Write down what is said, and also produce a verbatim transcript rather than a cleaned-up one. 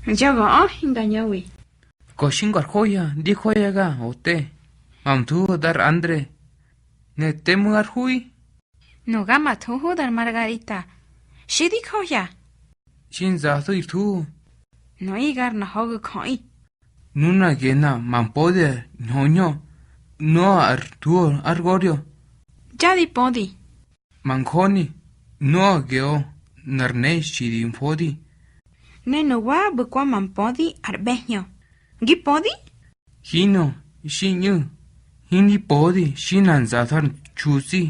Nja̱ga̱ꞌö hinga ñöwi. Ko xi ngar hoya, di joya ga ote. Ma mthuhu̱ dar Andre. Ne te mu̱ ar Hui. Nuga ma thuhu dar Margarita. Xi di johya. Xi nzathö ir thuhu. Nuꞌi gar nöꞌö ho̱gu̱ jöꞌi. Nuna gena ma mpodi ar ñhoñö, nöꞌö ar thuhu ár Gorio. Ya di pödi. Ma njöni, nöꞌö geꞌö nar ne xi di mfodi. Ne nuwa ꞌbu̱ kwa ma mpödi ar ꞌbe̱hñö. Ngi pödi? Hinꞌö, xi ꞌñu, hindi pödi xi na nzathö ar nxutsi.